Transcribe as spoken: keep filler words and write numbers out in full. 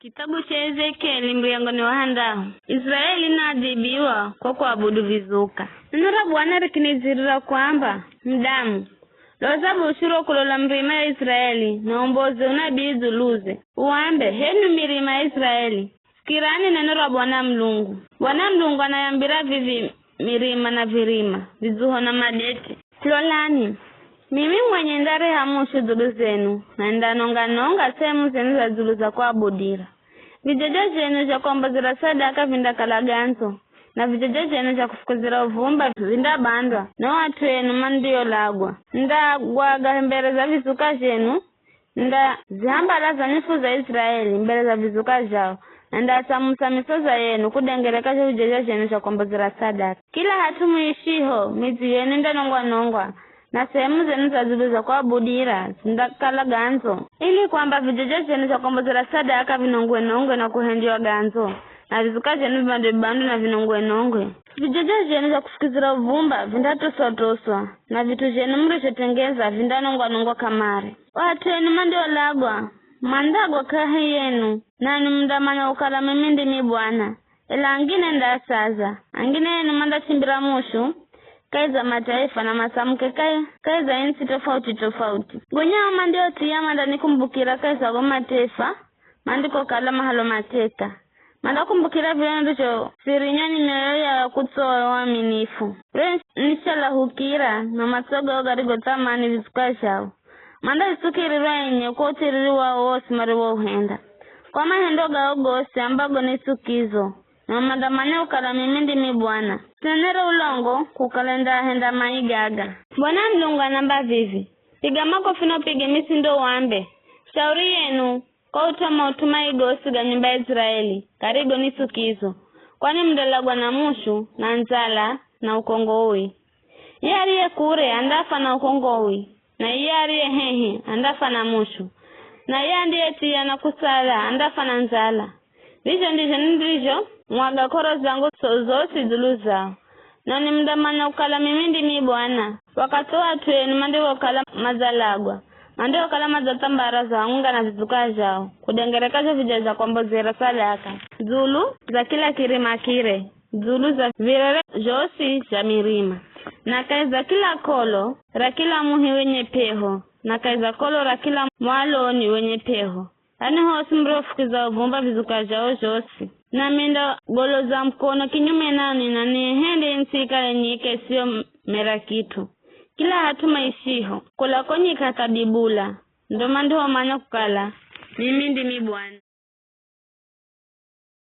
Kitabu cha Ezekieli, muryango ni wa handahu. Israeli naadhibiwa kwa kuabudu vizuka. Neno ra Bwana rikinidzirira kwamba, "Mudamu, loza bushu ro kulola mirima ya Israeli, na umboze unabii dzuluze. Uambe, 'H'enwi mirima ya Israeli, sikirani neno ra Bwana Mulungu.'" Bwana Mulungu anayambira vivi mirima na virima, vidzuho na madete, "Lolani, mimi mwenye ndareha mushu dzulu zenu, na nindanonga-nonga sehemu zenu za dzulu za kuabudira. Vijojo zhenu zha kuambozera sadaka vindakala gandzo, na vijojo zhenu zha kufukizira uvumba vindabandwa, no at'u enu mandiolagwa. Nindagwaga mbere za vizuka zhenu, nindazihambalaza nyifu za Israeli mbere za vizuka zhao, na nindaatsamusa misoza yenu kudengereka zho vijojo zhenu zha kuambozera sadaka. Kila hat'u muishiho, midzi yenu indanongwa-nongwa, na sehemu zenu za dzulu za kuabudira zindakala gandzo, ili kwamba vijojo zhenu zha kuambozera sadaka vinongwe-nongwe na kuhendywa gandzo, na vizuka zhenu vibandwe-bandwe na vinongwe-nongwe. Vijojo zhenu zha kufukizira uvumba vindatoswa-toswa, na vit'u zhenu murizhotengeza vindanongwa-nongwa kamare. O at'u enu mandiolagwa, mandagwa kahi yenu, nanwi mundamanya kukala mimi ndimi Bwana. Ela angine ndaasaza, angine enu mandachimbira mushu kahi za mataifa, na masamuke kahi, kahi za ntsi tofauti-tofauti. Gonya ao mandiothia mandanikumbukira kahi za go mataifa mandikokala mahalo mateka. Mandakumbukira vizho niricho sirinywa ni mioyo ya kutsoa uaminifu. Ndo nishalahukira, na matso gao garigothamani vizuka zhao. Mandazitsukirirwa enye kwa uthiriri wao wosi mariwouhenda. Kwa mahendo gao gosi ambago ni tsukizo, na mandamanya kukala mimi ndimi Bwana. Sinenere ulongo kukala ndaahenda mai gaga. Bwana Mulungu anamba vivi, "Piga makofi na upige misindo wambe, 'Shauri yenu, kwa ut'u wa maut'u mai gosi ga nyumba ya Israeli, garigo ni tsukizo, kwani mundalagwa na mushu, na ndzala, na ukongowi. Iye ariye kure andafa na ukongowi, na iye ariye hehi andafa na mushu, na iye andiyetiya na kusala andafa na ndzala. Vizho ndizho nindizhomwaga k'oro zangu so-, zosi dzulu zao, nanwi mundamanya kukala mimi ndimi Bwana. Wakathi o at'u enu mandiwokala madzalagwa, mandiwokala madzathambara za hamwenga na vizuka zhao, kudengereka zho vijojo zha kuambozera sadaka, dzulu za kila kirima kire, dzulu za virere zhosi zha mirima, na kahi za kila kolo ra kila muhi wenye p'eho, na kahi za kolo ra kila mwaloni wenye p'eho, ani hosi muriofukiza uvumba vizuka zhao zhosi. Nami ndagoloza mukono kinyume nanwi, na niihende ntsi ikale nyika isiyo mera kit'u. Kila hat'u maishiho, kula ko nyika tha dibula, ndo mandihomanya kukala mimi ndimi Bwana."